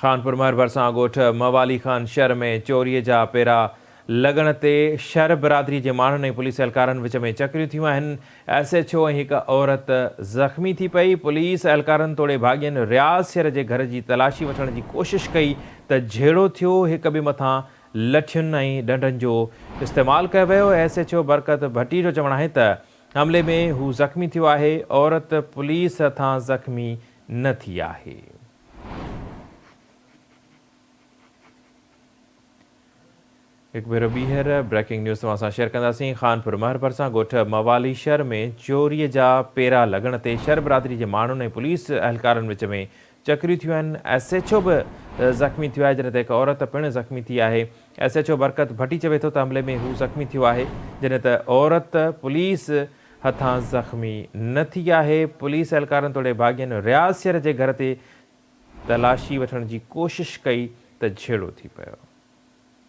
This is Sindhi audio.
خانپور مهر ڀرسان ڳوٺ موالي خان شھر ۾ چوري جا پيرا لڳڻ تي شھر برادري جي ماڻهن ۽ پوليس اهلڪارن وچ ۾ چڪريون ٿيون آهن، ايس ايڇ او ۽ هڪ عورت زخمي ٿي پئي، پوليس اهلڪارن توڙي ڀاڳين رياض شھر جي گهر جي تلاشي وٺڻ جي ڪوشش ڪئي ته جهيڙو ٿيو، هڪ ٻئي مٿان لٺين ۽ ڏنڊن جو استعمال ڪيو ويو، ايس ايڇ او برڪت ڀٽي جو چوڻ آهي ته حملي ۾ هو زخمي ٿيو آهي، عورت پوليس هٿان زخمي نه ٿي آهي. هڪ ڀيرو ٻيهر بريڪنگ نيوز توهان سان شيئر ڪنداسين خانپور مهر ڀرسان ڳوٺ موالي شھر ۾ چوري جا پيرا لڳڻ تي شھر برادري جي ماڻهن ۽ پوليس اهلڪارن وچ ۾ چڪريون ٿيون آهن ايس ايڇ او به زخمي ٿيو آهي جڏهن ته هڪ عورت پڻ زخمي ٿي آهي ايس ايڇ او برڪت ڀٽي چوي ٿو ته حملي ۾ هو زخمي ٿيو آهي جڏهن ته عورت پوليس هٿان زخمي نه ٿي آهي، پوليس اهلڪارن توڙي ڀاڳين رياض شير جي گهر تي تلاشي وٺڻ جي ڪوشش ڪئي ته جهيڙو ٿي پيو.